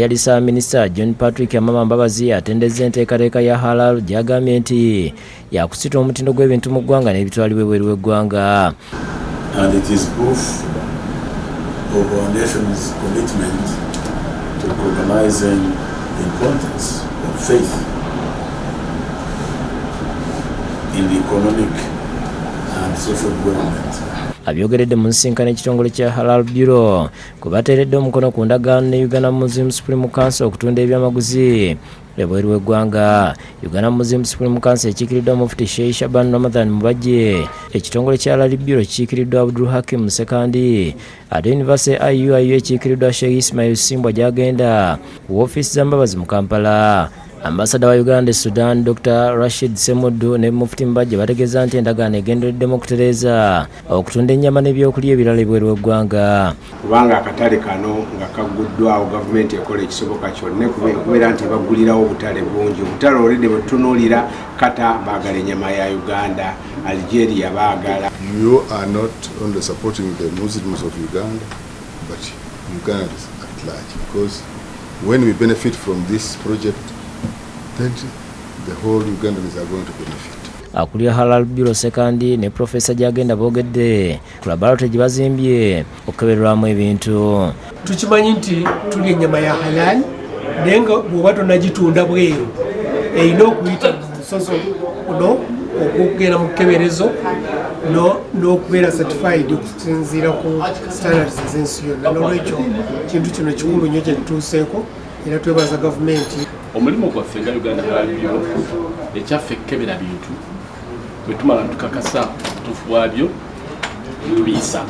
Yali Ssaabaminisita John Patrick Amama Mbabazi atendezza enteekateeka ya Halal gy'agambye nti yakusitula omutindo gw'ebintu mu ggwanga n'ebitwalibwa ebweru w'eggwanga. And it is proof of our nation's commitment to recognizing the importance of faith in the economic and social development. Abyogeredde mu nsisinkano ekitongole kya Halal Bureau kwe bateeredde omukono ku ndagaano ne Uganda Muslim Supreme Council okutunda ebyamaguzi ebweru w'eggwanga. Uganda Muslim Supreme Council ekiikiriddwa Mufti Sheikh Shaban Ramadhan Mubajje, ekitongole kya Halal Bureau kikiikiriddwa Abdul Hakim Sekandi, ate University IUIU ekiikiriddwa Sheikh Ismail Simbwa gy'agenda ku woofiisi za Mbabazi mu Kampala. Ambasada wa Uganda e Sudan, Dr Rashid Semuddu, ne Mufti Mubajje bategeeza nti endagaano egendereddemu okutereeza okutunda ennyama n'ebyokulya ebirala ebweru w'eggwanga. Kubanga akatale kano nga kagguddwawo, gavumenti ekola ekisoboka kyonna okubeera nti baggulirawo obutale bungi. Obutale olwedde bwe tutunuulira, Qatar baagala ennyama ya Uganda, Algeria baagala. You are not only supporting the Muslims of Uganda, but Ugandans at large, because when we benefit from this project, then the whole Ugandans are going to benefit. Akulira Halal Bureau Sekandi ne Profesa Gyagenda boogedde ku laboratory gye bazimbye okukebererwamu ebintu. Tukimanyi nti tulya ennyama ya halal, naye nga bw'oba tonagitunda bweru, erina okuyita mu musoso guno ogwokugenda mu kkeberezo n'okubeera certified okusinziira ku standards ez'ensi yonna. Nolwekyo kintu kino kikulu nnyo kye tutuuseeko, era twebaza gavumenti. Omulimu gwaffe nga Uganda Halal Bureau, ekyaffe ekkebera bintu. Bwe tumala ntukakasa obutuufu bwabyo, tubiyisa.